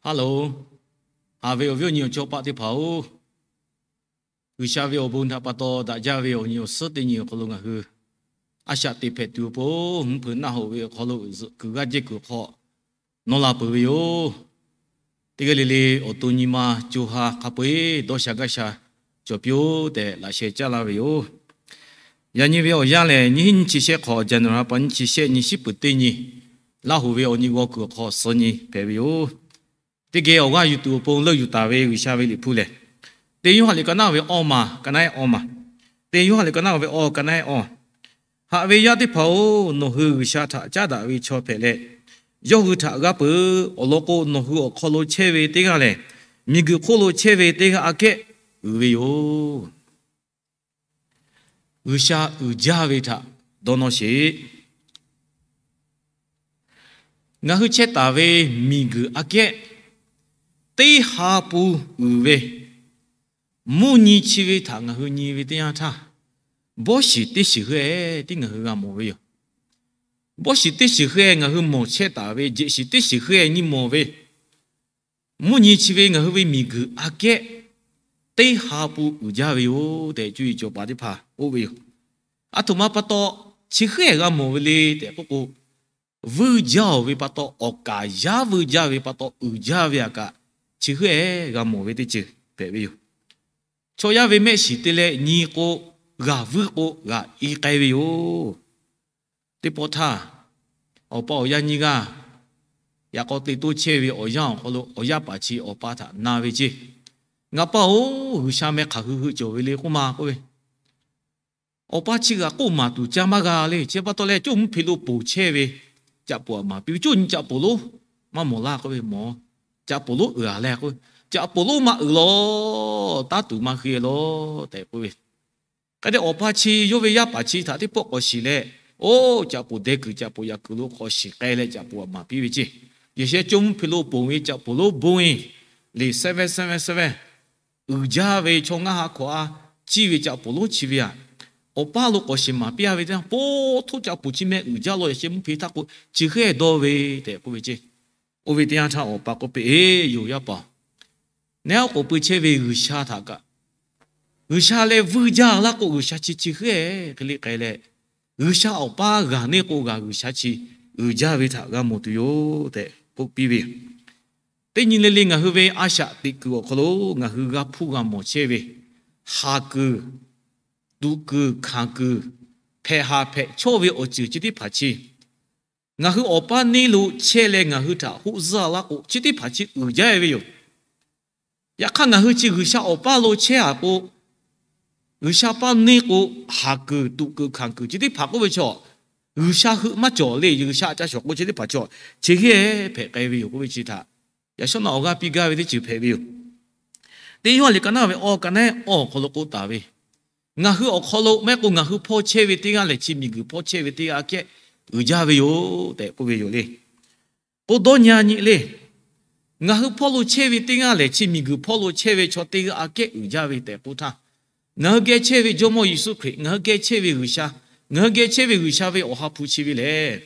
Hello, haꞈ ve awˬ viˉ awˬ nyi awˬ chawˇ paˆ teˇ hpaˍ-oˬ, G'uiˬsha ve awˬ bon htaꞈ pa taw daꞈ jaˇ ve awˬ nyi awˬ suhˉ teˇ nyi awˬ hk'aw lo ngaˬ hui a shaꞈ teꞈ hpehꞈ tuˬ awˬ pon, mvuhˇ hpeuꞈ naˆ hoꞈ ve awˬ hk'aw lo zuhꞈ kuiˬ g'aˇ jehˇ kuiˬ hk'aw nawˉ la peuˬ ve yoˬ. Teˇ g'aˇ le le awˬ to nyi ma co ha hk'a peu-eˬ dawˇ sha gaˇ sha cawˬ piˇ-oˆ tehꞈ laꞈ sheh caˇ laˇ ve yoˬ. Yaꞈ nyi ve awˬ yanˇ lehˬ, nyiˇ hinˉ nyiˇ chi shehˆ hk'awꞈ, January pa nyiˇ chi shehˆ nyi shiˉ peuˬ teˇ nyi, Laˇ hoꞈ ve awˬ nyi g'aw kuiˬ awˬ hk'aw suh nyi hpehꞈ ve yoˬ. Teˇ geh awˬ g'aˇ yuˬ tuˬ awˬ pon leuˆ yuˬ taˍ ve G'uiˬsha ve liꞈ hpu lehˬ, teˇ Yoˇhanˬ liꞈ ka naˆ ve awˇ ma, ka naˆ ehˉ awˇ ma, teˇ Yoˇhanˬ liꞈ ka naˆ ve awˇ, ka naˆ ehˉ awˇ. Haꞈ ve yaˇ teˇ hpaˍ-oˬ, nawˬ hui G'uiˬsha htaꞈ caˉ daꞈ ve chaw hpehꞈ leh, yawˇ hui htaꞈ g'a peuˬ. Awˬ lawn k'o, nawˬ hui awˬ hk'aw lo chehˇ ve teˇ g'aˇ lehˬ, miˬguiˬ hk'oˆ lo chehˇ ve teˇ g'aˇ aꞈ kehˉ uiˍ ve yoˬ. G'uiˬsha uiˍ jaˇ ve htaꞈ dawˇ nawˇ sheˍ. Ngaˬ hui chehˇ taˍ ve miˬguiˬ aꞈ kehˉ teˇ ha pun uiˍ ve, mvuhˇ nyi chi ve htaꞈ ngaˬ hui nyi ve teˇ yanˇ htaˇ, bawˇ shiˍ teˇ shiˍ hui-e tiˉ ngaˬ hui g'a mawˬ ve yoˬ. Bawˇ shiˍ teˇ shiˍ hui-e ngaˬ hui mawˬ chehˇ taˍ ve, jeꞈ shiˍ teˇ shiˍ hui-e nyi mawˬ ve, mvuhˇ nyi chi ve ngaˬ hui ve miˬguiˬ aꞈ kehˉ teˇ ha pun uiˍ jaˇ ve yoˬ tehꞈ, cuˇ yiˍ cawˬ paˍ teˇ hpaˍ k'oˆ ve yoˬ. Aˬ htoꞈ ma pa taw chi hui-e g'a mawˬ ve le tehꞈ k'oˆ k'o, vuiˇ jaˇ-oˬ ve pa taw, awˬ kaˍ yaˇ vuiˇ jaˇ ve pa taw uiˍ jaˇ ve aꞈ kaꞈ, chi hui-e g'a mawˬ ve teˇ ceuˬ hpehꞈ ve yoˬ. Chaw yaˇ ve mehˆ shiˍ te leh nyi k'o, g'aꞈ vuiˇ k'o g'aꞈ i k'ai ve yoˬ. Teˇ pawˆ htaˇ, awˬ pa awˬ yaˇ nyiˇ g'aˇ yaꞈ k'aw te toˇ chehˇ ve awˬ yanˇ awˬ hk'aw lo awˬ yaˇ paˍ chi awˬ pa htaꞈ na ve ceˇ, Ngaˬ pa-oˬ, G'uiˬsha meh hk'aˬ hui hui cawˬ ve le k'oˆ ma k'oˆ ve, awˬ pa chi g'aꞈ k'oˆ maˍ tuˬ caˇ maˇ g'a le. Chi pa taw leh, coˇ mvuhˇ hpe lo ponˬ chehˇ ve caꞈ poˍ aꞈ maˍ piˇ ve, coˇ nyi caꞈ poˍ lonˉ maˇ mawˬ laˇ k'oˆ ve, mawˬ, caꞈ poˍ lonˉ uiˍ-a leh k'oˆ ve, caꞈ poˍ lonˉ maˇ uiˍ lawˬ, taˇ tuˬ maˇ heˆ lawˬ tehꞈ k'oˆ ve. Hk'e te awˬ pa chi yawˇ ve yaˇ paˍ chi htaꞈ teˇ pawˆ k'awꞈ shiˍ leh, oˇ caꞈ poˍ deh kuiˬ caꞈ poˍ yaꞈ kuiˬ lo k'awꞈ shiˍ k'ai leh caꞈ poˍ aꞈ maˍ piˇ ve ceˇ. Yeˬ sheh coˇ mvuhˇ hpe lo ponˬ ve caꞈ poˍ lonˉ bon-e le, seven seven seven uiˍ jaˇ ve chaw ngaˇ ha hkawꞈ a ciˇ ve caꞈ poˍ lonˉ chi ve aꞈ, awˬ pa lo k'awꞈ shiˍ maˍ piˇ-a ve teˇ yanˇ, po htoˇ caꞈ poˍ chi meh uiˍ jaˇ lawˬ, yaꞈ sheh mvuhˇ hpe htaˇ k'o chi hk'e dawˇ ve tehꞈ k'oˆ ve ceˇ. Oˇ ve teˇ yanˇ htaˇ awˬ pa k'oˆ piˇ, Eˬ, yoˬ yaˇ paˍ, nehˉ aˉ k'oˍ pui chehˇ ve G'uiˬsha htaꞈ kaꞈ, G'uiˬsha leh vuiˇ jaˇ laˇ k'o, G'uiˬsha chi chi hk'e hk'e le k'ai leh, G'uiˬsha awˬ pa g'aꞈ neˇ k'o g'aꞈ G'uiˬsha chi uiˍ jaˇ ve htaꞈ g'a mawˬ tuˬ yoˬ tehꞈ k'oˆ piˇ ve yoˬ. Teˇ nyi le le ngaˬ hui ve a shaꞈ teꞈ kuiˬ awˬ hk'aw lo ngaˬ hui g'a hpuˇ g'a mawˬ chehˇ ve haˍ kuiˬ, tuꞈ kuiˬ, hkanˍ kuiˬ, hpehꞈ haˍ hpehꞈ chawˇ ve awˬ ceuˬ chi teˇ hpaˍ chi ngaˬ hui awˬ paˇ neˇ lo chehˇ leh ngaˬ hui htaꞈ hoˆ zuhˇ laˇ k'o, chi teˇ hpaˍ chi uiˍ jaˇ ve yoˬ. Yaꞈ hk'aˇ, ngaˬ hui chi G'uiˬsha awˬ paˇ lo chehˇ-a k'o, G'uiˬsha paˇ neˇ k'o, haˍ kuiˬ, tuꞈ kuiˬ, hkanˍ kuiˬ chi teˇ hpaˍ k'oˆ ve chaw, G'uiˬsha hui maˇ cawˬ le. G'uiˬsha ca shawˍ k'o chi teˇ hpaˍ chaw chi hk'e hpehꞈ k'ai ve yoˬ k'oˆ ve chi htaꞈ yaꞈ shawˉ naꞈ awˬ g'aˇ piˇ gaˇ ve teˇ ceuˬ hpehꞈ ve yoˬ. Teˇ Yoˇhanˬ liꞈ ka naˆ ve awˇ, ka naˆ ehˉ awˇ awˬ hk'aw lo k'oˆ taˍ ve, ngaˬ hui awˬ hk'aw lo maˇ heˆ k'o ngaˬ hui hpawˇ chehˇ ve teˇ g'aˇ lehˬ, chi miˬguiˬ hpawˇ chehˇ ve teˇ g'aˇ aꞈ kehˉ uiˍ jaˇ ve yoˬ tehꞈ k'oˆ ve yoˬ le. K'o, dawˇ nyi-a nyi le. Ngaˬ hui hpawˇ lo chehˇ ve teˇ g'aˇ lehˬ, chi miˬguiˬ hpawˇ lo chehˇ ve chaw teˇ g'aˇ aꞈ kehˉ uiˍ jaˇ ve tehꞈ k'oˆ htaˇ, ngaˬ hui geh chehˇ ve Jawˇmawˇ Yeˍsuˆ Hkriꞈ, ngaˬ hui geh chehˇ ve G'uiˬsha, ngaˬ hui geh chehˇ ve G'uiˬsha ve Awˬ ha hpu chi ve lehˬ,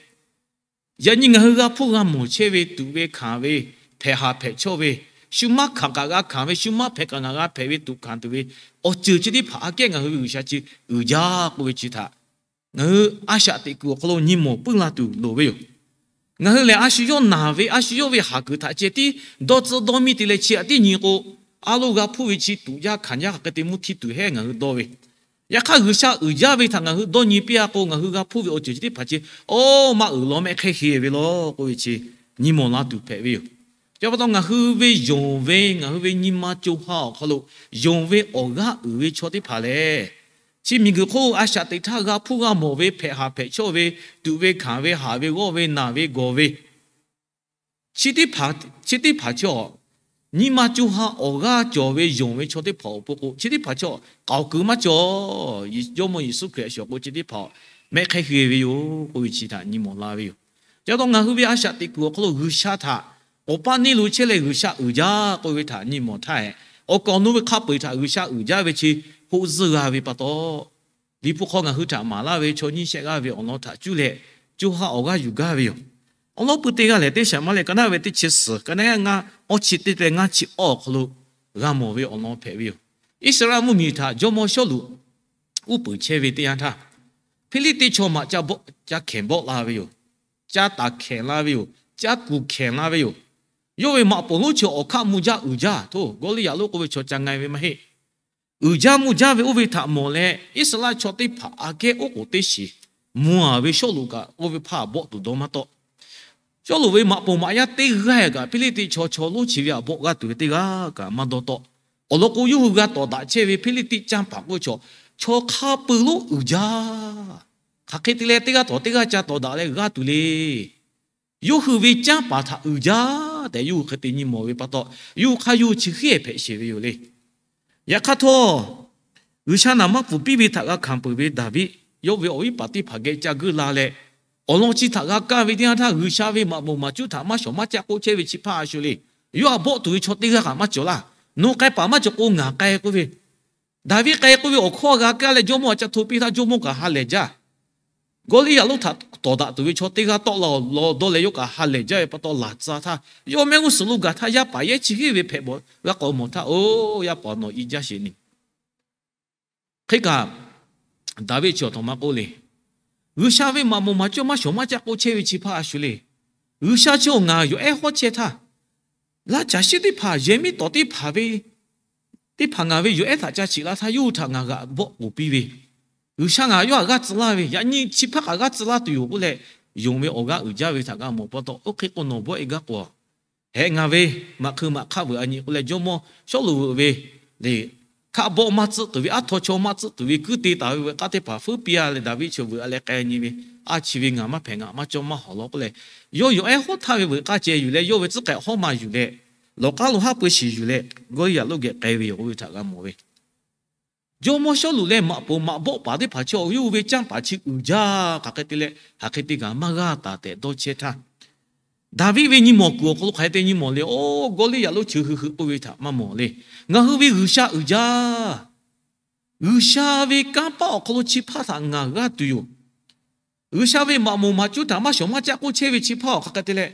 yaꞈ nyi ngaˬ hui g'a hpuˇ g'a mawˬ chehˇ ve tuꞈ ve hkanˍ ve, hpehꞈ haˍ hpehꞈ chawˇ ve, shu maˇ hkanˍ kaꞈ g'a hkanˍ ve, shu maˇ hpehꞈ kaꞈ ngaˬ g'a hpehꞈ ve tuꞈ hkanˍ tuˬ ve awˬ ceuˬ chi teˇ hpaˍ aꞈ kehˉ ngaˬ hui ve G'uiˬsha chi uiˍ jaˇ k'oˆ ve chi htaꞈ ngaˬ hui a shaꞈ teꞈ kuiˬ awˬ hk'aw lo nyi mawˬ puiˉ la tuˬ loˍ ve yoˬ. Ngaˬ hui lehˬ, a shu yawˇ naˬ ve, a shu yawˇ ve haˍ kuiˬ htaꞈ ceh tiˉ dawˇ tcuhˉ dawˇ miˇ te leh chi aꞈ tiˉ nyi k'o, a lo g'a hpuˇ ve chi tuꞈ yaˇ hkanˍ yaˇ hk'aˬ hk'e te mvuhˇ htiˇ tuˬ heˉ ngaˬ hui dawˇ ve. Yaꞈ hk'aˇ, G'uiˬsha uiˍ jaˇ ve htaꞈ ngaˬ hui dawˇ nyi piˇ-a k'o, ngaˬ hui g'a hpuˇ ve awˬ ceuˬ chi teˇ hpaˍ chi awˬ maˇ uiˍ law mehˆ hk'e heˍ ve law k'oˆ ve chi nyi mawˬ la tuˬ hpehꞈ ve yoˬ. Chi pa taw, ngaˬ hui ve yonˍ ve, ngaˬ hui ve nyi ma co ha awˬ hk'aw lo yonˍ ve awˬ g'aˇ uiˍ ve chaw teˇ hpaˍ lehˬ, chi miˬguiˬ hk'oˆ a shaꞈ teꞈ htaˇ g'a hpuˇ g'a mawˬ ve, hpehꞈ haˍ hpehꞈ chawˇ ve, tuꞈ ve hkanˍ ve, haˍ ve g'awˇ ve, naˬ ve gawˬ ve, chi teˇ hpaˍ, chi teˇ hpaˍ chaw, nyi ma co ha awˬ g'aˇ cawˬ ve yonˍ ve chaw teˇ hpaˍ awˬ pon k'o, chi teˇ hpaˍ chaw k'aoˍ kuiˬ maˇ cawˬ. Jawˇmawˇ Yeˍsuˆ Hkriꞈ a shu awˬ k'o chi teˇ hpaˍ mehˆ hk'e heˍ ve yoˬ k'oˆ ve chi htaꞈ nyi mawˬ la ve yoˬ. Chi pa taw, ngaˬ hui ve a shaꞈ teꞈ kuiˬ awˬ hk'aw lo G'uiˬsha htaꞈ awˬ paˇ neˇ lo chehˇ leh G'uiˬsha uiˍ jaˇ k'oˆ ve htaꞈ nyi mawˬ htaˇ, awˬ kaˍ awˬ nu ve hk'a peu-eˬ htaꞈ G'uiˬsha uiˍ jaˇ ve chi hoˆ zuhˇ g'a ve pa taw, Liꞈ hpu hk'aw ngaˬ hui htaꞈ maˍ laˇ ve chaw nyiˇ shehˆ g'aˇ ve awˬ lawn htaꞈ cuˇ leh co ha awˬ g'aˇ yuˬ gaˇ ve yoˬ. Awˬ lawn pui teˇ g'aˇ lehˬ, teˇ shaˍ maˇ leh ka naˉ ve teˇ chi suhˍ, ka naˉ ngaˇ awˇ chi teˇ teh ngaˇ chi awˇ awˬ hk'aw lo g'a mawˬ ve awˬ lawn hpehꞈ ve yoˬ. Iˉsaˍreˍlaˆ mvuhˇmiˬ htaꞈ jawˇmawˇ Sawˉluꞈ uˉ peunˍ chehˇ ve teˇ yanˇ htaˇ, Hpiˇliˇtiˆ chaw maꞈ ca bawˆ ca hkenˍ bawˆ la ve yoˬ. Ca taˍ hkenˍ la ve yoˬ. Ca kuˬ hkenˍ la ve yoˬ. Yawˇ ve maꞈ poˍ lonˉ chi awˬ hk'aˆ mvuh jaˇ uiˍ jaˇ. Hto, Gawˇliˇyaꞈ lonˉ k'oˆ ve chaw ca nga ve maˇ heˆ. Uiˍ jaˇ mvuh jaˇ ve oˇ ve htaꞈ mawˬ leh, Iˉsaˍreˍlaˆ chaw teˇ hpaˍ aꞈ kehˉ oˉ k'oˍ teˇ shiˍ mvuh a ve Sawˉluꞈ kaꞈ oˇ ve hpaˇ bawˆ tuˬ dawˇ maˇ tawˆ. Sawˉluꞈ ve maꞈ poˍ maꞈ yaˇ teˇ g'aˇ kaꞈ Hpiˇliˇtiˆ chaw chaw lonˉ chi ve aꞈ bawˆ g'aˇ tuˬ ve teˇ g'aˇ kaꞈ maˇ dawˇ tawˆ. Awˬ lawn k'o, yawˇ hui g'a tawˍ daꞈ chehˇ ve Hpiˇliˇtiˆ canˇ paˍ k'oˆ ve chaw, chaw hk'a peu lonˉ uiˍ jaˇ. Hk'aˬ hk'e te leh teˇ g'aˇ tawˍ teˇ g'aˇ ca tawˍ daꞈ leh g'aˇ tuˬ le. Yawˇ hui ve canˇ paˍ htaꞈ uiˍ jaˇ tehꞈ yawˇ hui hk'e te nyi mawˬ ve pa taw, yawˇ hui hk'aˇ yawˇ hui chi hk'e hpehꞈ sheˍ ve yoˬ le. Yaꞈ hk'aˇ htawˇ, G'uiˬsha naˍ maˇ pfuhˍ piˇ ve htaꞈ g'a hkanˍ peuˬ ve Daˍviˆ, yawˇ ve awˬ viˉ paˍ teˇ hpaˍ geh ca guiˇ la leh, awˬ lawn chi htaꞈ g'a kaˇ ve teˇ yanˇ htaˇ, G'uiˬsha ve maꞈ moˍ maˍ cuˉ htaꞈ maˇ shawˍ maˇ caˆ k'oˆ chehˇ ve chi hpaˇ a shu le. Yawˇ htaꞈ bawˆ tuˬ ve chaw teˇ g'aˇ kaꞈ maˇ cawˬ laˇ. Nawˬ k'ai paˍ maˇ cawˬ k'o ngaˬ k'ai k'oˆ ve, Daˍviˆ k'ai k'oˆ ve awˬ hkawˇ g'a kaˇ leh jawˇmawˇ ca hto piˇ htaˇ jawˇmawˇ kaꞈ ha lehˬ jaˇ. Gawˇliˇyaꞈ lonˉ htaꞈ tawˍ daꞈ tuˬ ve chaw teˇ g'aˇ tawˆ la awˬ lawn dawˇ leh yawˇ kaꞈ ha lehˬ jaˇ ve pa taw, laˬ tcuh htaˇ yawˇ mehˆ g'uˇ suhˍ lo gaˬ htaˇ yaˇ paˍ yehˉ chi hk'e ve hpehꞈ bawˬ g'a k'awꞈ mawˬ htaˇ, Oˬ, yaˇ paˍ nawˬ i jaˇ sheˍ neˬ. Hk'e kaꞈ, Daˍviˆ chi awˬ htoꞈ ma k'oˆ le. G'uiˬsha ve maꞈ moˍ maˍ cuˉ maˇ shawˍ maˇ caˆ k'oˆ chehˇ ve chi hpaˇ a shu le. G'uiˬsha chi awˬ ngaˬ yawˬ ehˉ hawˉ chehˇ htaˇ, laˇ caˬ shiˉ teˇ hpaˍ yehˬ miˉ tawˍ teˇ hpaˍ ve teˇ hpaˍ ngaˬ ve yawˬ ehˉ htaꞈ ca chiꞈ la htaˇ yawˇ hui htaꞈ ngaˬ g'aꞈ bawˆ k'oˍ piˇ ve, G'uiˬsha ngaˬ yawˇ htaꞈ g'aˇ tcuh laˇ ve, yaꞈ nyi chi hpaˇ kaꞈ g'aˇ tcuh laˇ tuˬ yoˬ k'oˆ leh, yonˍ ve awˬ g'aˇ uiˍ jaˇ ve htaꞈ g'a mawˬ pa taw, oˇ hk'e k'o nawˬ bawˆ e gaˇ k'o, hehꞈ ngaˬ ve maꞈ hkui maꞈ hk'aˆ veuꞈ a nyi k'oˆ leh jawˇmawˇ Sawˉluꞈ veuꞈ ve le. Hkaˆ bawˆ maˇ tcuhˆ tuˬ ve, aˉ htaw chaw maˇ tcuhˆ tuˬ ve, kuiˉ te taˍ ve veuꞈ k'aˇ teˇ hpaˍ fuiˉ piˇ a leh Daˍviˆ chi veuꞈ a leh k'ai nyi ve, a chi ve ngaˬ maˇ hpehꞈ ngaˬ maˇ cawˇ maˇ hawˍ law k'oˆ leh, yawˇ yawˬ ehˉ hawˉ htaˇ ve veuꞈ k'aˇ ceh yuˬ leh, yawˇ ve tcuhˉ k'ehꞈ hawˉ ma yuˬ leh, lawˬ k'aˉ lo haˉ pui shiˍ yuˬ leh, Gawˇliˇyaꞈ lonˉ geh k'ai ve yoˬ k'oˆ ve htaꞈ g'a mawˬ ve. Jawˇmawˇ Sawˉluꞈ leh maꞈ poˍ maꞈ bawˆ paˍ teˇ hpaˍ chi awˬ yawˇ hui ve canˇ paˍ chi uiˍ jaˇ hk'aˬ hk'e te leh hk'aˬ hk'e te kaꞈ maˇ g'aˇ taˍ tehꞈ dawˇ chehˇ htaˇ, Daˍviˆ ve nyi mawˬ kuiˬ awˬ hk'aw lo hk'aˬ hk'e te nyi mawˬ le. Oˬ, Gawˇliˇyaꞈ lonˉ chi heuˆ heuˆ k'oˆ ve htaꞈ maˇ mawˬ le. Ngaˬ hui ve G'uiˬsha uiˍ jaˇ. G'uiˬsha ve kanˇ paˆ awˬ hk'aw lo chi hpaˇ htaꞈ ngaˬ g'aˇ tuˬ yoˬ. G'uiˬsha ve maꞈ moˍ maˍ cuˉ htaꞈ maˇ shawˍ maˇ caˆ k'oˆ chehˇ ve chi hpaˇ awˬ hk'aˬ hk'e te leh,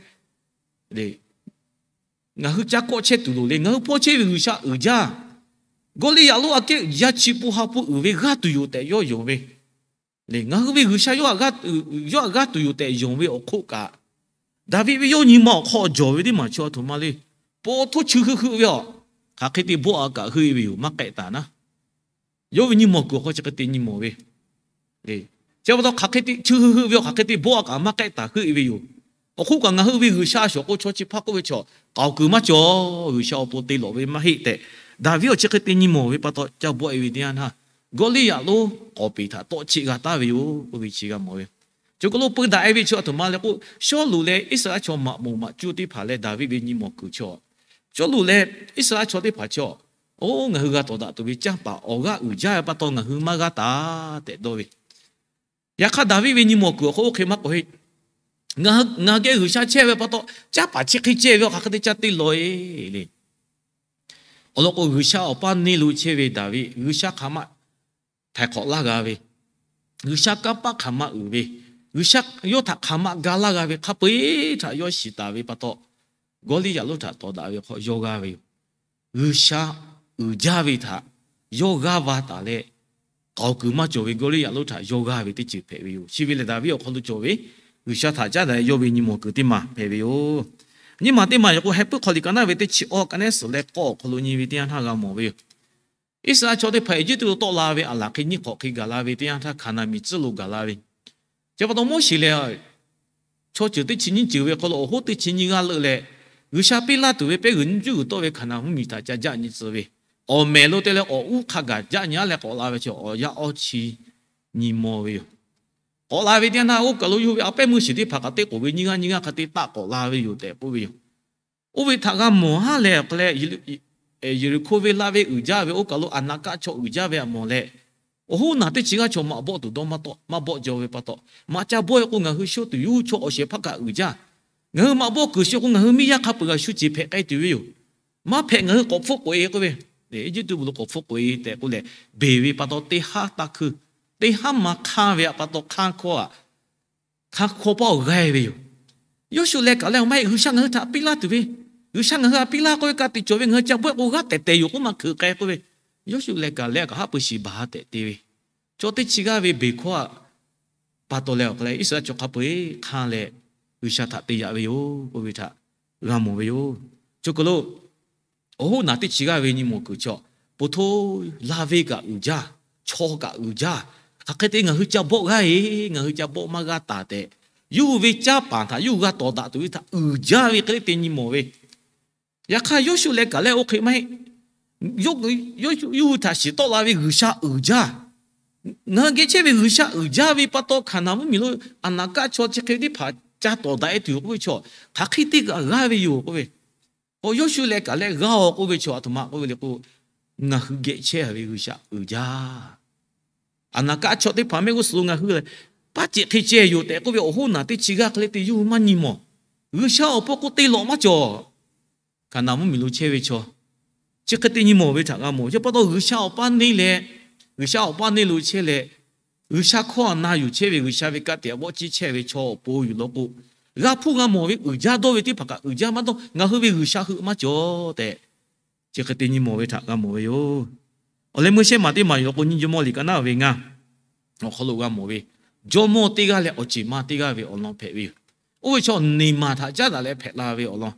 ngaˬ hui ca kawˆ chehˇ tuˬ loˍ le. Ngaˬ hui hpawˇ chehˇ ve G'uiˬsha uiˍ jaˇ. Gawˇliˇyaꞈ lonˉ aꞈ kehˉ yaˇ chi pu ha pu uiˍ ve g'aˇ tuˬ yoˬ tehꞈ yawˇ yonˍ ve le. Ngaˬ hui ve G'uiˬsha yawˇ htaꞈ g'aˇ tuˬ yoˬ tehꞈ yonˍ ve awˬ hk'oˆ kaꞈ, Daˍviˆ ve yawˇ nyi ma awˬ hk'aw jawˬ ve teˇ maˬ chi awˬ htoꞈ ma le. Paw htoˇ chi heuˆ heuˆ ve awˬ, hk'aˬ hk'e te bawˆ a kaꞈ heuˆ e ve yoˬ, maˇ k'ehˆ taˍ naˉ. Yawˇ ve nyi mawˬ kuiˬ awˬ hk'aw chi hk'e te nyi mawˬ ve, chi pa taw hk'aˬ hk'e te chi heuˆ heuˆ ve awˬ hk'aˬ hk'e te bawˆ a kaꞈ maˇ k'ehˆ taˍ heuˆ e ve yoˬ. Awˬ hk'oˆ kaꞈ ngaˬ hui ve G'uiˬsha shawˍ k'o chaw chi hpaˇ k'oˆ ve chaw, k'aoˍ kuiˬ maˇ cawˬ, G'uiˬsha awˬ pon te lawˬ ve maˇ heˆ tehꞈ, Daˍviˆ awˬ chi hk'e te nyi mawˬ ve pa taw ca bawˆ e ve teˇ yanˇ htaˇ, Gawˇliˇyaꞈ lonˉ k'awˍ peˍ htaꞈ tawˆ cheˆ g'a taˍ ve yoˬ k'oˆ ve chi g'a mawˬ ve. Chi hk'aw lo peu daꞈ e ve chi awˬ htoꞈ ma le k'o, Sawˉluꞈ leh Iˉsaˍreˍlaˆ chaw maꞈ moˍ maˍ cuˇ teˇ hpaˍ leh Daˍviˆ ve nyi mawˬ kuiˬ chi, Sawˉluꞈ leh Iˉsaˍreˍlaˆ chaw teˇ hpaˍ chi, oˬ, ngaˬ hui g'a tawˍ daꞈ tuˬ ve canˇ paˍ awˬ g'aˇ uiˍ jaˇ ve pa taw ngaˬ hui maˇ g'aˇ taˍ tehꞈ dawˇ ve. Yaꞈ hk'aˇ Daˍviˆ ve nyi mawˬ kuiˬ awˬ hk'aw oˇ hk'e maˇ k'oˆ heˆ. Ngaˬ geh G'uiˬsha chehˇ ve pa taw, canˇ paˍ chi hk'e ceh ve awˬ hk'aˬ hk'e te ca te lawˬ e le. Awˬ lawn k'o, G'uiˬsha awˬ paˇ neˇ lo chehˇ ve Daˍviˆ, G'uiˬsha hk'aˬ ma htaiˍ hk'awꞈ laˇ g'a ve, G'uiˬsha kanˇ paˆ hk'aˬ ma uiˍ ve, G'uiˬsha yawˇ htaꞈ hk'aˬ ma ga laˇ g'a ve hk'a peu-eˬ htaꞈ yawˇ shiˍ taˍ ve pa taw, Gawˇliˇyaꞈ lonˉ htaꞈ tawˍ daꞈ ve hk'aw yawˇ g'aˇ ve yoˬ. G'uiˬsha uiˍ jaˇ ve htaꞈ yawˇ g'aˇ va taˍ leh, k'aoˍ kuiˬ maˇ cawˬ ve Gawˇliˇyaꞈ lonˉ htaꞈ yawˇ g'aˇ ve teˇ ceuˬ hpehꞈ ve yoˬ. Chi ve lehˬ Daˍviˆ awˬ hk'aw lo cawˬ ve G'uiˬsha htaꞈ caˉ daꞈ yawˇ ve nyi mawˬ kuiˬ teˇ maˬ hpehꞈ ve yoˬ. Nyiˇ maˬ teˇ maˬ yoˬ k'o, Heh puiˉ hk'aw liꞈ ka naˉ ve teˇ chi awˇ, ka nehˉ suhˍ leh k'awˇ awˬ hk'aw lo nyi ve teˇ yanˇ htaˇ g'a mawˬ ve yoˬ. Iˉsaˍreˍlaˆ chaw teˇ hpaˍ Eˇjiˇtuꞈ lo tawˆ la ve aˬ laˬ hk'e nyiˇ hk'awꞈ hk'e gaˬ la ve teˇ yanˇ htaˇ, Hkaˍnanˍ miˬ tcuhˉ lo gaˬ la ve. Chi pa taw Moˉseˍ lehˬ, chaw ceuˬ teˇ chi nyiˇ ceuˬ ve hk'aw lo awˬ hoˉ teˇ chi nyiˇ g'aˇ leuˆ leh, G'uiˬsha piˇ laˇ tuˬ ve pehˉ g'uiˬ nyiˇ cuˉ g'uiˬ tawˆ ve Hkaˍnanˍ mvuhˇmiˬ htaꞈ ca jaˆ nyi tcuh ve, awˬ mehˍ lo te leh awˬ uˉ hk'a gaˬ jaˆ nyi a leh k'awꞈ la ve chi awˬ yaˇ awˇ chi nyi maw ve yoˬ. K'awꞈ la ve teˇ yanˇ htaˇ, oˇ kaˬ lo yawˇ hui ve a pehˉ meuˇ shiˍ teˇ hpaˍ kaꞈ teˇ k'oˍ ve nyiˇ g'aˇ nyiˇ g'aˇ hk'a te taˆ k'awꞈ la ve yoˬ tehꞈ k'oˆ ve yoˬ. Oˇ ve htaꞈ g'a mawˬ haˉ leh awˬ hk'a leh, Yeˍriˆhkoˇ venˇ laˇ ve uiˍ jaˇ ve oˇ kaˬ lo Aˍnaˍkaˆ chaw uiˍ jaˇ ve a mawˬ leh, awˬ hoˉ naˬ teˇ chi g'aˇ chaw maꞈ bawˆ tuˬ dawˇ maˇ tawˆ, maˇ bawˆ jaw ve pa taw, maꞈ ca bawˆ e k'o ngaˬ hui shu tuˬ yoˬ, chaw awˬ shehˍ hpaˇ kaꞈ uiˍ jaˇ. Ngaˬ hui maꞈ bawˆ kuiˬ sheˍ k'o ngaˬ hui miˇ yaˇ hk'a peu-eˬ g'a shu ceˬ hpehꞈ k'ai tuˬ ve yoˬ. Maˇ hpehꞈ ngaˬ hui k'awꞈ hpfuhˆ k'oꞈ e k'oˆ ve, Eˇjiˇtuꞈ lo k'awꞈ hpfuhˆ k'oꞈ e tehꞈ k'oˆ leh, beˬ ve pa taw teˇ haˉ taˇ hkui, teˇ haˉ ma hk'anˇ ve pa taw hk'anˇ hkawˇ a hk'anˇ hkawˇ paˇ awˬ g'aˇ ve yoˬ. Yoˇsuˆ leh Kaˍlehˇ awˬ maˇ heˆ, G'uiˬsha ngaˬ hui htaꞈ piˇ laˇ tuˬ ve, G'uiˬsha ngaˬ hui htaꞈ piˇ laˇ k'oˆ ve ka tiꞈ cawˬ ve, ngaˬ hui ca bawˆ k'o g'aˇ tehˬ tehˬ yoˬ k'oˆ maˇ hkeuꞈ k'ai k'oˆ ve, Yoˇsuˆ leh Kaˍlehˇ kaꞈ haˉ pui shiˍ baˬ ha tehꞈ te ve, chaw teˇ chi g'aˇ ve beˬ hkawˇ aꞈ pa taw leh awˬ hk'a leh Iˉsaˍreˍlaˆ chaw hk'a peu-eˬ hk'anˇ leh G'uiˬsha htaꞈ te yaꞈ ve yoˬ k'oˆ ve htaꞈ g'a mawˬ ve yoˬ. Chi hk'aw lo awˬ hoˉ naˬ teˇ chi g'aˇ ve nyi mawˬ kuiˬ chaw, po htoˇ, laˇ venˇ kaꞈ uiˍ jaˇ, chaw kaꞈ uiˍ jaˇ, hk'aˬ hk'e te ngaˬ hui ca bawˆ g'aˇ-e, ngaˬ hui ca bawˆ maˇ g'aˇ taˍ tehꞈ, yawˇ hui ve canˇ paˍ htaꞈ yawˇ hui g'a tawˍ daꞈ tuˬ ve htaꞈ uiˍ jaˇ ve hk'e le te nyi mawˬ ve. Yaꞈ hk'aˇ, Yoˇsuˆ leh Kaˍlehˇ oˇ hk'e maˇ heˆ. Yawˇ hui htaꞈ shiˍ tawˆ la ve G'uiˬsha uiˍ jaˇ. Ngaˬ hui geh chehˇ ve G'uiˬsha uiˍ jaˇ ve pa taw, Hkaˍnanˍ mvuhˇmiˬ lo Aˍnaˍkaˆ chaw chi hk'e ve teˇ hpaˍ ca tawˍ daꞈ-e tuˬ yoˬ k'oˆ ve chaw, hk'aˬ hk'e teˇ g'aˇ g'aˇ ve yoˬ k'oˆ ve. K'o Yoˇsuˆ leh Kaˍlehˇ g'aˇ-oˬ k'oˆ ve chaw aˬ htoꞈ ma k'oˆ ve le k'o, ngaˬ hui geh chehˇ ve G'uiˬsha uiˍ jaˇ. Aˍnaˍkaˆ chaw teˇ hpaˍ mehˆ g'uˇ suhˍ lo ngaˬ hui lehˬ, paˉ ceꞈ hk'e ceh yoˬ tehꞈ k'oˆ ve awˬ hoˉ naˬ teˇ chi g'aˇ hk'e le te yawˇ hui maˇ nyi mawˬ. G'uiˬsha awˬ pon k'oˆ te lawꞈ maˇ cawˬ. Hkaˍnanˍ mvuhˇmiˬ lo chehˇ ve chaw, chi hk'e te nyi mawˬ ve htaꞈ g'a mawˬ. Chi pa taw G'uiˬsha awˬ paˇ neˇ leh, G'uiˬsha awˬ paˇ neˇ lo chehˇ leh, G'uiˬsha hkawˇ na yuˬ chehˇ ve, G'uiˬsha ve ka tiꞈ vawˆ ciˇ chehˇ ve chaw awˬ pon yuˬ law k'o, g'a hpuˇ g'a mawˬ ve uiˍ jaˇ dawˇ ve teˇ hpaˍ kaꞈ uiˍ jaˇ maˇ dawˇ, ngaˬ hui ve G'uiˬsha heuˆ maˇ cawˬ tehꞈ, chi hk'e te nyi mawˬ ve htaꞈ g'a mawˬ ve yoˬ. Awˬ leh Meuˇshehˇ maˬ teˇ maˬ yoˬ k'o, nyiˇ Jawˇmawˇ liꞈ ka naˉ ve ngaˇ awˬ hk'aw lo g'a mawˬ ve, jawˇmawˇ teˇ g'aˇ leh awˬ ceˬ ma teˇ g'aˇ ve awˬ lawn hpehꞈ ve yoˬ. Oˇ ve chaw Neˍmaˬ htaꞈ caˉ daꞈ leh hpehꞈ la ve awˬ lawn,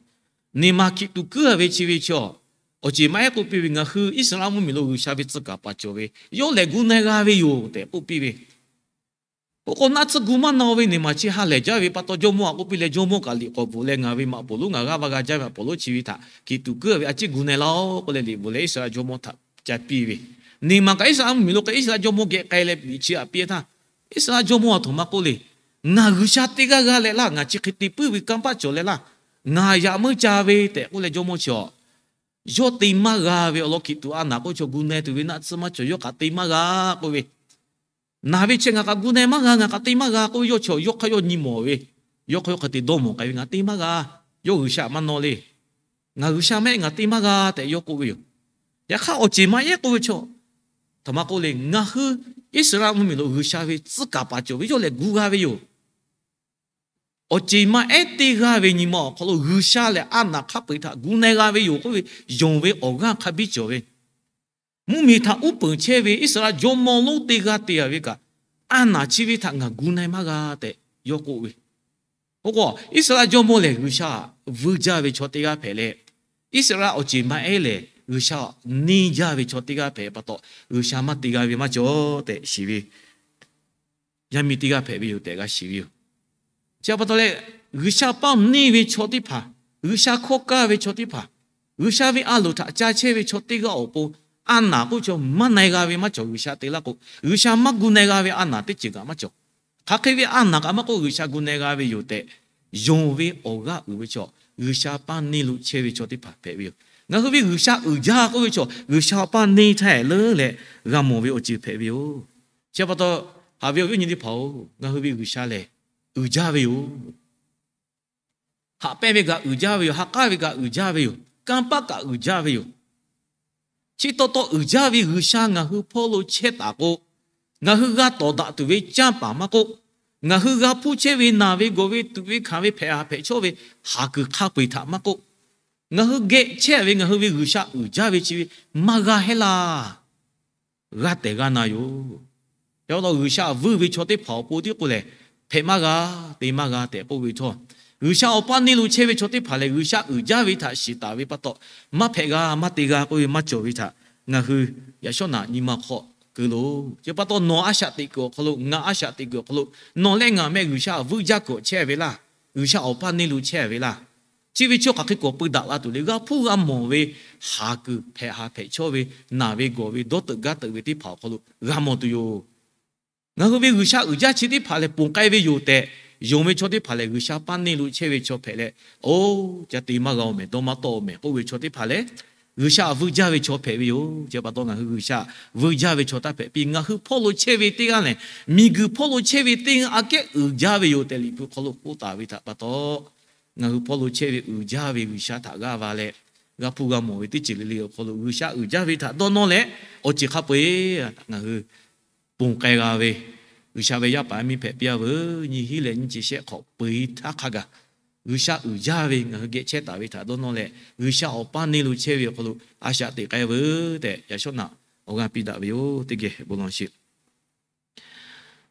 Neˍmaˬ hkiˬ tuꞈ kuiˉ ve chi ve chaw, awˬ ceˬ ma ehˉ k'oˆ piˇ ve, ngaˬ hui Iˉsaˍreˍlaˆ mvuhˇmiˬ lo G'uiˬsha ve tcuh kaˍ paˍ cawˬ ve, yawˇ lehˬ gu na g'a ve yoˬ tehꞈ k'oˆ piˇ ve. Oˇ k'o naˆ tsuhˇ gu maˇ na ve Neˍmaˬ chi ha lehˬ jaˇ ve pa taw, jawˇmawˇ htaꞈ k'oˆ piˇ leh, jawˇmawˇ kaꞈ liꞈ k'awꞈ bvuhꞈ leh, ngaˬ ve maꞈ poˍ lonˉ, ngaˬ g'aˇ va g'a jaˇ ve maꞈ poˍ lonˉ chi ve htaꞈ hkiˬ tuꞈ kuiˉ ve, a ciˉ gu na laˇ-oˆ k'oˆ leh liꞈ bvuhꞈ leh Iˉsaˍreˍlaˆ jawˇmawˇ htaꞈ ca piˇ ve. Neˍmaˬ kaꞈ Iˉsaˍreˍlaˆ mvuhˇmiˬ lo k'ai Iˉsaˍreˍlaˆ jawˇmawˇ geh k'ai leh liꞈ chi htaꞈ piˇ htaˇ, Iˉsaˍreˍlaˆ jawˇmawˇ aˬ htoꞈ ma k'oˆ le, ngaˬ G'uiˬsha teˇ g'aˇ g'aˇ leh laˇ, ngaˬ chi hk'e te puiˉ ve kanˇ paˆ cawˬ leh laˇ, ngaˬ yaꞈ meuˇ ca ve tehꞈ k'oˆ leh jawˇmawˇ chi a yawˇ te maˇ g'a ve awˬ lawn hkiˬ tuꞈ a naˍ k'oˆ chaw gu na tuˬ ve naˆ tsuhˇ maˇ cawˬ, yawˇ kaꞈ te maˇ g'a k'oˆ ve. Naˬ ve chi ngaˬ kaꞈ gu na maˇ g'a, ngaˬ kaꞈ te maˇ g'a k'oˆ ve yawˇ chi a yawˇ hk'aˇ yawˇ nyi mawˬ ve, yawˇ hk'aˇ yawˇ hk'e te dawˇ mawˬ k'ai ve, ngaˬ te maˇ g'a, yawˇ G'uiˬsha maˇ nawˇ le, ngaˬ G'uiˬsha maˇ heˆ, ngaˬ te maˇ g'a tehꞈ yawˇ k'oˆ ve yoˬ. Yaꞈ hk'aˇ awˬ ceˬ ma ehˉ k'oˆ ve chaw, htoꞈ ma k'oˆ le, ngaˬ hui Iˉsaˍreˍlaˆ mvuhˇmiˬ lo G'uiˬsha ve tcuh kaˍ paˍ cawˬ ve yawˇ lehˬ gu g'a ve yoˬ. Awˬ ceˬ ma ehˉ teˇ g'aˇ ve nyi ma awˬ hk'aw lo G'uiˬsha lehˬ a naˍ hk'a peu-eˬ htaꞈ gu na g'a ve yoˬ k'oˆ ve, yonˍ ve awˬ g'aˇ hk'a biˇ cawˬ ve, mvuhˇmiˬ htaꞈ uˉ peunˍ chehˇ ve Iˉsaˍreˍlaˆ jawˇmawˇ lonˉ teˇ g'aˇ te g'a ve kaꞈ, a naˍ chi ve htaꞈ ngaˬ gu na maˇ g'a tehꞈ yawˇ k'oˆ ve. Oˇ k'o, Iˉsaˍreˍlaˆ jawˇmawˇ lehˬ G'uiˬsha vuiˇ jaˇ ve chaw teˇ g'aˇ hpehꞈ leh, Iˉsaˍreˍlaˆ awˬ ceˬ ma ehˉ lehˬ G'uiˬsha neˇ jaˇ ve chaw teˇ g'aˇ hpehꞈ pa taw, G'uiˬsha maˇ te g'a ve maˇ cawˬ tehꞈ shiˍ ve yaˇ miˇ teˇ g'aˇ hpehꞈ ve yoˬ tehꞈ g'a shiˍ ve yoˬ. Chi pa taw leh, G'uiˬsha paˇ neˇ ve chaw teˇ hpaˍ, G'uiˬsha hkawˇ kaˇ ve chaw teˇ hpaˍ, G'uiˬsha ve a loˍ htaꞈ ca chehˇ ve chaw teˇ g'aˇ awˬ pon, a naˍ k'oˆ chaw maˇ na g'a ve maˇ cawˬ, G'uiˬsha te laˇ k'o, G'uiˬsha maˇ gu na g'a ve a naˍ teˇ ceuˬ kaꞈ maˇ cawˬ. Hk'aˬ hk'e ve a naˍ kaꞈ maˇ k'oˆ, G'uiˬsha gu na g'a ve yoˬ tehꞈ yonˍ ve awˬ g'aˇ uiˍ ve chaw, G'uiˬsha paˇ neˇ lo chehˇ ve chaw teˇ hpaˍ hpehꞈ ve yoˬ. Ngaˬ hui ve G'uiˬsha uiˍ jaˇ k'oˆ ve chaw, G'uiˬsha paˇ neˇ htaˇ leuˉ leh g'a mawˬ ve awˬ ceuˬ hpehꞈ ve yoˬ. Chi pa taw, haꞈ ve awˬ viˉ awˬ nyi teˇ hpaˍ-oˬ, ngaˬ hui ve G'uiˬsha lehˬ uiˍ jaˇ ve yoˬ. Haꞈ pehnˇ ve kaꞈ uiˍ jaˇ ve yoˬ. Ha k'aˉ ve kaꞈ uiˍ jaˇ ve yoˬ. Kanˇ paˆ kaꞈ uiˍ jaˇ ve yoˬ. Chi taw taw uiˍ jaˇ ve G'uiˬsha ngaˬ hui hpawˇ lo chehˇ taˍ k'o, ngaˬ hui g'a tawˍ daꞈ tuˬ ve canˇ paˍ maˇ k'oˆ, ngaˬ hui g'a hpuˇ chehˇ ve naˬ ve gawˬ ve tuꞈ ve hkanˍ ve hpehꞈ ha hpehꞈ chawˇ ve haˍ kuiˬ hk'a peu-eˬ htaꞈ maˇ k'oˆ, ngaˬ hui geh chehˇ ve ngaˬ hui ve G'uiˬsha uiˍ jaˇ ve chi ve maˇ g'a heˆ laˇ. G'a tehˬ g'a na yoˬ. Yaꞈ hk'aˇ G'uiˬsha vuiˇ ve chaw teˇ hpaˍ awˬ pon tiˉ k'o lehˬ, hpehꞈ maˇ g'a, te maˇ g'a tehꞈ k'oˆ ve htawˇ, G'uiˬsha awˬ paˇ neˇ lo chehˇ ve chaw teˇ hpaˍ lehˬ, G'uiˬsha uiˍ jaˇ ve htaꞈ shiˍ taˍ ve pa taw, maˇ hpehꞈ g'a maˇ te g'a k'oˆ ve maˇ cawˬ ve htaꞈ ngaˬ hui yaꞈ shawˉ naꞈ nyi ma hk'aw keu loˬ. Chi pa taw nawˬ a shaꞈ teꞈ kuiˬ awˬ hk'aw lo, ngaˬ a shaꞈ teꞈ kuiˬ awˬ hk'aw lo, nawˬ leh ngaˬ meh G'uiˬsha vuiˇ jaˇ kuiˬ awˬ chehˇ ve laˇ. G'uiˬsha awˬ paˇ neˇ lo chehˇ ve laˇ. Chi ve chaw hk'aˬ hk'e k'awꞈ peu daꞈ la tuˬ le, g'a hpuˇ g'a mawˬ ve haˍ kuiˬ hpehꞈ ha hpehꞈ chawˇ ve, naˬ ve gawˬ ve dawˇ teuꞈ gaˇ teuꞈ ve teˇ hpaˍ awˬ hk'aw lo g'a mawˬ tuˬ yoˬ. Ngaˬ hui ve G'uiˬsha uiˍ jaˇ chi teˇ hpaˍ lehˬ ponˬ k'ai ve yoˬ tehꞈ, yonˍ ve chaw teˇ hpaˍ lehˬ G'uiˬsha paˇ neˇ lo chehˇ ve chaw hpehꞈ leh, oˇ ca te maˇ g'a-oˬ mehˬ, dawˇ maˇ tawˆ-oˬ mehˬ k'oˆ ve chaw teˇ hpaˍ lehˬ, G'uiˬsha vuiˇ jaˇ ve chaw hpehꞈ ve yoˬ. Chi pa taw ngaˬ hui G'uiˬsha vuiˇ jaˇ ve chaw taˇ hpehꞈ piˇ. Ngaˬ hui hpawˇ lo chehˇ ve teˇ g'aˇ lehˬ, miˬguiˬ hpawˇ lo chehˇ ve teˇ g'aˇ aꞈ kehˉ uiˍ jaˇ ve yoˬ tehꞈ Liꞈ hpu hk'aw lo k'oˆ taˍ ve htaꞈ pa taw, ngaˬ hui hpawˇ lo chehˇ ve uiˍ jaˇ ve G'uiˬsha htaꞈ g'aˇ va leh, g'a hpuˇ g'a mawˬ ve teˇ ceuˬ le le awˬ hk'aw lo G'uiˬsha uiˍ jaˇ ve htaꞈ dawˇ nawˇ leh, awˬ ceuˬ hk'a peu-eˬ ngaˬ hui ponˬ k'ai g'a ve, G'uiˬsha ve yaˇ paˍ yaˇ miˇ hpehꞈ piˇ-a veuˬ. Nyiˇ hinˉ leh nyiˇ chi shehˆ hk'awꞈ peu-eˬ htaˇ hk'a gaˬ G'uiˬsha uiˍ jaˇ ve ngaˬ hui geh chehˇ taˍ ve htaꞈ dawˇ nawˇ leh, G'uiˬsha awˬ paˇ neˇ lo chehˇ ve awˬ hk'aw lo a shaꞈ teꞈ k'ai veuˬ tehꞈ, yaꞈ shawˉ naꞈ awˬ g'aˇ piˇ daꞈ ve yoˬ. Teˇ geh bon lawn sheˍ.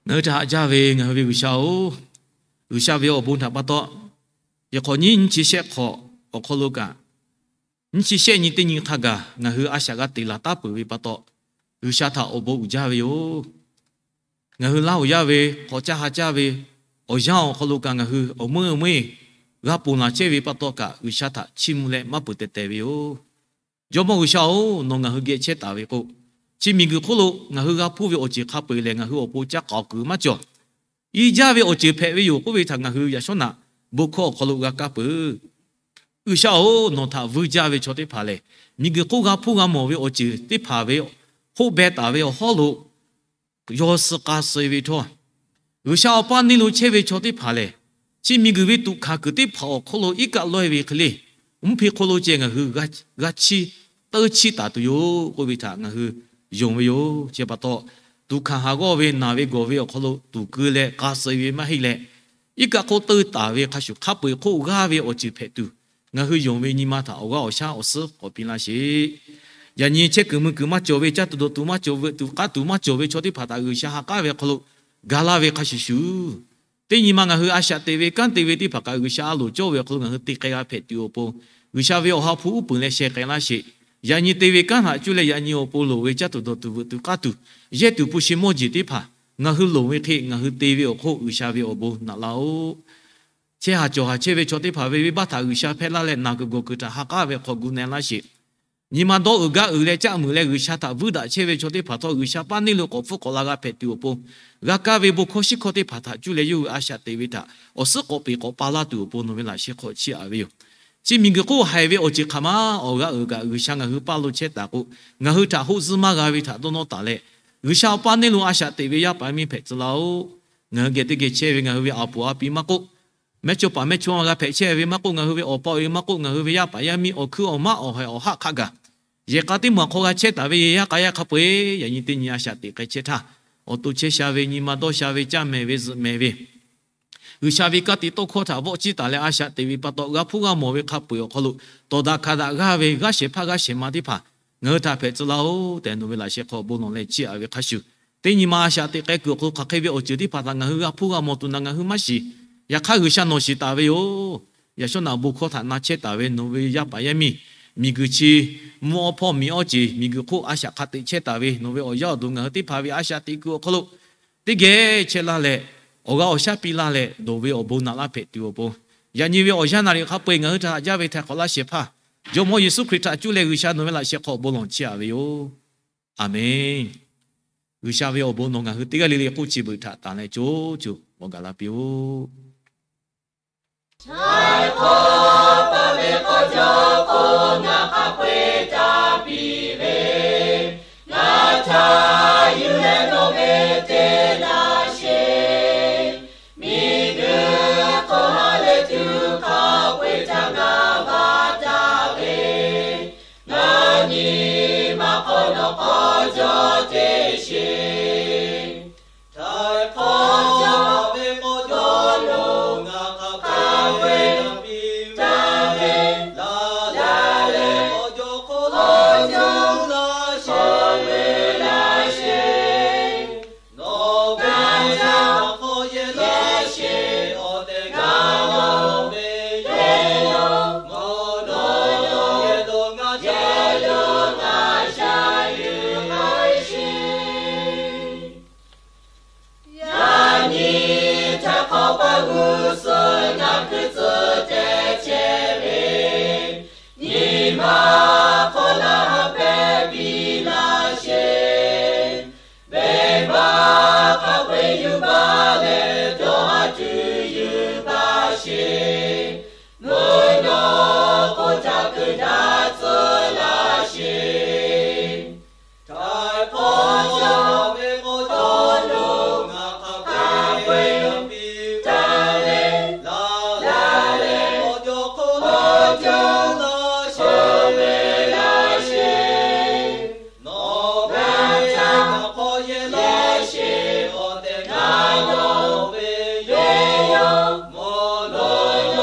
Ngaˬ hui htaꞈ haꞈ jaˇ ve ngaˬ hui ve G'uiˬsha-oˬ, G'uiˬsha ve awˬ bon htaꞈ pa taw, yehˬ hk'awꞈ nyiˇ nyiˇ chi shehˆ hk'awꞈ awˬ hk'aw lo kaꞈ, nyiˇ chi shehˆ nyi teˇ nyi hk'a gaˬ ngaˬ hui a shaꞈ g'a teꞈ laˬ taˉ peuˬ ve pa taw, G'uiˬsha htaꞈ awˬ bon uiˍ jaˇ ve yoˬ. Ngaˬ hui laˇ oˬ yaˇ ve, hk'awꞈ caˇ ha caˇ ve awˬ yanˇ awˬ hk'aw lo kaꞈ ngaˬ hui awˬ meuˇ meuˇ g'a ponˬ laˬ chehˇ ve pa taw kaꞈ, G'uiˬsha htaꞈ chiˇ mvuh leh maˇ peuˬ teh teh ve yoˬ. Jawˇmawˇ G'uiˬsha-oˬ, nawˬ ngaˬ hui geh chehˇ taˍ ve k'o, chi miˬguiˬ hk'oˆ lo ngaˬ hui g'a hpuˇ ve awˬ ceuˬ hk'a peu-eˬ lehˬ, ngaˬ hui awˬ pon caˇ k'aoˍ kuiˬ maˇ cawˬ. Iˉ jaˇ ve awˬ ceuˬ hpehꞈ ve yoˬ k'oˆ ve htaꞈ ngaˬ hui yaꞈ shawˉ naꞈ bon hkawˇ awˬ hk'aw lo g'a kaˇ peuˬ. G'uiˬsha-oˬ, nawˬ htaꞈ vuiˇ jaˇ ve chaw teˇ hpaˍ lehˬ, miˬguiˬ hk'oˆ g'a hpuˇ g'a mawˬ ve awˬ ceuˬ teˇ hpaˍ ve hoˆ beh taˍ ve awˬ hawˉ lo yawˇ suh k'a suh-e ve htawˇ, G'uiˬsha awˬ paˇ neˇ lo chehˇ ve chaw teˇ hpaˍ lehˬ, chi miˬguiˬ ve tuꞈ hkanˍ kuiˬ teˇ hpaˍ awˬ hk'oˆ lo iˉ kaˆ lawˇ-e ve hk'e le, mvuhˇ hpe hk'oˆ lo ceh ngaˬ hui g'a chiˇ teuˇ chiˇ taˍ tuˬ yoˬ k'oˆ ve htaꞈ ngaˬ hui yonˍ ve yoˬ. Chi pa taw, tuꞈ hkanˍ haˍ g'awˇ ve naˬ ve gawˬ ve awˬ hk'aw lo tuˍ keu leh k'a suh ve maˇ heˆ leh, iˉ kaˆ hk'oˆ teuˇ taˍ ve hk'a shuˍ hk'a peu-eˬ hk'oˆ g'aˇ ve awˬ ceuˬ hpehꞈ tuˬ, ngaˬ hui yonˍ ve nyi ma htaꞈ awˬ g'aˇ awˬ shaˉ awˬ suhˉ k'awꞈ piˇ laˇ sheˍ. Yaꞈ nyi chehˇ kuiˬ mui kuiˬ maˇ cawˬ ve, caˇ tuˬ dawˬ tuˬ maˇ cawˬ, veuꞈ tuˬ k'aˇ tuˬ maˇ cawˬ ve chaw teˇ hpaˍ htaꞈ G'uiˬsha ha k'aˉ ve awˬ hk'aw lo ga laˇ ve hk'a shuˍ shuˍ, teˇ nyi ma ngaˬ hui a shaꞈ teꞈ ve kanˉ te ve teˇ hpaˍ kaꞈ G'uiˬsha a loˍ cawˇ ve awˬ hk'aw lo ngaˬ hui te k'ai g'a hpehꞈ tuˬ awˬ pon, G'uiˬsha ve awˬ ha hpu uˉ peunˍ leh sheh k'ai laˇ sheˍ. Yaꞈ nyi te ve kanˉ htaꞈ cuˇ leh yaꞈ nyi awˬ pon loˍ ve caˇ tuˬ dawˬ tuˬ veuꞈ tuˬ k'aˇ tuˬ, yehˇ tuˬ hpu shi mawˇ jeˬ teˇ hpaˍ ngaˬ hui loˍ ve hk'e ngaˬ hui te ve awˬ hk'oˆ G'uiˬsha ve awˬ bon naꞈ laˇ-oˆ. Chehˇ haˍ cawˬ haˍ chehˇ ve chaw teˇ hpaˍ ve venˇbaˆ htaꞈ G'uiˬsha hpehˇ laˇ leh, naˬ kuiˬ gawˬ kuiˬ htaꞈ ha k'aˉ ve hk'aw gu na laˇ sheˍ. Nyi ma dawˇ uiˍ gaˇ uiˍ leh caˆ muiˬ leh G'uiˬsha htaꞈ vuiˇ daꞈ chehˇ ve chaw teˇ hpaˍ htawˇ, G'uiˬsha paˇ neˇ lo k'awꞈ hpfuhˇ k'awꞈ la g'a hpehꞈ tuˬ awˬ pon, g'a kaˇ ve bon hkawˇ shiˉ hkawˇ teˇ hpaˍ htaꞈ cuˇ leh yawˇ hui a shaꞈ teꞈ ve htaꞈ awˬ suhˉ k'awꞈ peˍ k'awꞈ pa laˇ tuˬ awˬ pon nawˬ ve laꞈ sheh hk'aw chiˇ aꞈ ve yoˬ. Chi miˬguiˬ hk'oˆ haiˬ ve awˬ ceuˬ hk'aˬ ma awˬ g'aˇ uiˍ kaꞈ G'uiˬsha ngaˬ hui paˇ lo chehˇ taˍ k'o, ngaˬ hui htaꞈ hoˆ zuhˇ maˇ g'a ve htaꞈ dawˇ nawˇ taˍ leh, G'uiˬsha awˬ paˇ neˇ lo a shaꞈ teꞈ ve yaˇ paˍ yaˇ miˇ hpehꞈ tcuh laˇ-oˆ. Ngaˬ hui geh teˇ geh chehˇ ve ngaˬ hui ve aˬ puˍ a pi maˇ k'oˆ, mehˇchawˇ paˍ mehˇchawˇma g'a hpehꞈ chehˇ ve maˇ k'oˆ, ngaˬ hui ve awˬ pa awˬ e maˇ k'oˆ, ngaˬ hui ve yaˇ paˍ yaˇ miˇ awˬ hkuiˉ awˬ maˉ awˬ haiˬ awˬ haˆ hk'a gaˬ, yehˬ k'a teˇ maˬ awˬ hk'aw g'a chehˇ taˍ ve yehˬ yaˇ k'a yaˇ hk'a peu-eˬ, yaꞈ nyi teˇ nyi a shaꞈ teꞈ k'ai chehˇ htaˇ, awˬ to chehˇ sha ve, nyi ma dawˇ sha ve, caˇ mehˍ ve, zuhꞈ mehˍ ve, G'uiˬsha ve ka tiꞈ tawˇ hkawˇ htaꞈ vawˆ ciˇ taˍ leh a shaꞈ teꞈ ve pa taw, g'a hpuˇ g'a mawˬ ve hk'a peu-eˬ awˬ hk'aw lo tawˍ daꞈ hkanˍ daꞈ g'aˇ ve g'aˇ shehˍ hpaˇ g'aˇ shehˍ ma teˇ hpaˍ ngaˬ hui htaꞈ hpehꞈ tcuh laˇ-oˆ tehꞈ nawˬ ve laꞈ sheh hk'aw bon lawˬ leh chiˇ aꞈ ve hk'a shuˍ, teˇ nyi ma a shaꞈ teꞈ k'ai kuiˬ awˬ hk'aw lo hk'aˬ hk'e ve awˬ ceuˬ teˇ hpaˍ htaꞈ ngaˬ hui g'a hpuˇ g'a mawˬ tuˬ naꞈ ngaˬ hui maˇ shiˍ. Yaꞈ hk'aˇ G'uiˬsha nawˬ shiˍ taˍ ve yoˬ. Yaꞈ shawˉ naꞈ bon hkawˇ htaꞈ na chehˇ taˍ ve nawˬ ve yaˇ paˍ yaˇ miˇ, miˬguiˬ chi mvuhˇ awˇ hpawˇ miˬ awˇ ceˬ miˬguiˬ hk'oˆ a shaꞈ hk'a teꞈ chehˇ taˍ ve nawˬ ve awˬ yaˇ awˬ duˬ ngaˬ hui teˇ hpaˍ ve a shaꞈ teꞈ kuiˬ awˬ hk'aw lo teˇ geh chehˇ laˇ leh, awˬ g'aˇ awˬ shaˉ piˇ laˇ leh, nawˬ ve awˬ bon naꞈ laˇ hpehꞈ tuˬ awˬ pon, yaꞈ nyi ve awˬ yanˇ naˍ riˍ hk'a peu-eˬ ngaˬ hui htaꞈ haꞈ jaˇ ve htaiˍ hk'awꞈ laˇ shehˍ hpaˇ, Jawˇmawˇ Yeˍsuˆ Hkriꞈ htaꞈ cuˇ leh G'uiˬsha nawˬ ve laꞈ sheh hk'aw bon lawˬ chiˇ aꞈ ve yoˬ. Aˬmenˍ. G'uiˬsha ve awˬ bon nawˬ ngaˬ hui teˇ g'aˇ le le k'oˆ chi beuꞈ htaꞈ tanˬ leh co co awˬ gaˬ la piˇ-oˆ. Chaw hk'aw pa ve k'awꞈ jaw k'o, ngaˬ hk'a peu-eˬ ca piˇ ve, ngaˬ ca yuˬ leh nawˬ ve te laˇ sheˍ. Miˬguiˬ hk'oˆ ha lehˬ tuˬ hk'a peu-eˬ ca ngaˬ va taˍ ve, ngaˬ nyi ma hk'aw nawˬ k'awꞈ jaw te sheˍ. Htaiˍ hk'awꞈ jaˇ ve k'awꞈ jaw lo ngaˬ hk'a peu-eˬ piˇ taˍ ve, laˬ leh k'awꞈ jaw hk'oˆ lo jaw laˇ sheˍ ve laˇ sheˍ. Nawˬ ve yaˇ hk'aw yehˬ laˇ sheˍ, awˬ tehˬ gaˇ laˇ ve yehˬ yaˇ, mawˬ nawˬ yehˬ dawˬ ngaˬ chehˇ yaˇ, ngaˬ shaˍ yuˬ k'ai sheˍ. Yaꞈ nyi htaiˍ hk'awꞈ pa g'uˇ suhˍ ngaˬ hkui tcuh te chehˇ ve, nyi ma hk'aw laˇ ha pehˇ piˇ laˇ sheˍ. Venˇbaˆ hk'a peu-eˬ yuˬ baˬ leh, dawˇ ha tuˬ yuˬ baˬ sheˍ. Mvuhˇ naw k'oˆ htaꞈ kuiˬ daꞈ tcuh laˇ sheˍ. Htaiˍ hk'awꞈ jaˇ ve k'awꞈ jaw lo ngaˬ hk'a peu-eˬ piˇ taˍ ve, laˬ leh k'awꞈ jaw hk'oˆ lo jaw laˇ sheˍ ve laˇ sheˍ. Nawˬ ve yaˇ hk'aw yehˬ laˇ sheˍ, awˬ tehˬ gaˇ laˇ ve yehˬ yaˇ, mawˬ nawˬ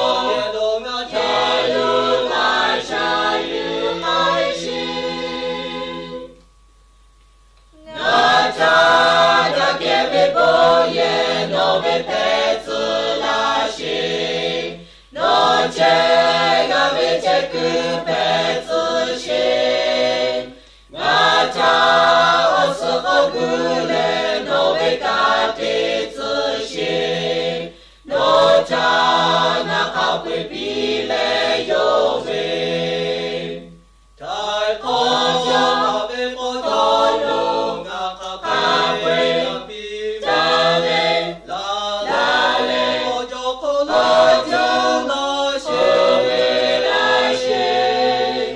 chehˇ g'a ve chehˇ kuiˬ hpehꞈ tcuh sheˍ. Ngaˬ htaꞈ awˬ suhˍ k'awꞈ gu leh nawˬ ve ka tiꞈ tcuh sheˍ. Nawˬ htaꞈ ngaˬ hk'a peu-eˬ piˇ leh yawˇ ve htaiˍ hk'awꞈ jaˇ ve k'o, dawˇ lo ngaˬ hk'a peu-eˬ piˇ jaˇ ve, laˬ laˬ leh k'awꞈ jaw hk'oˆ lo cuˇ laˇ sheˍ ve laˇ sheˍ.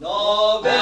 Nawˬ ve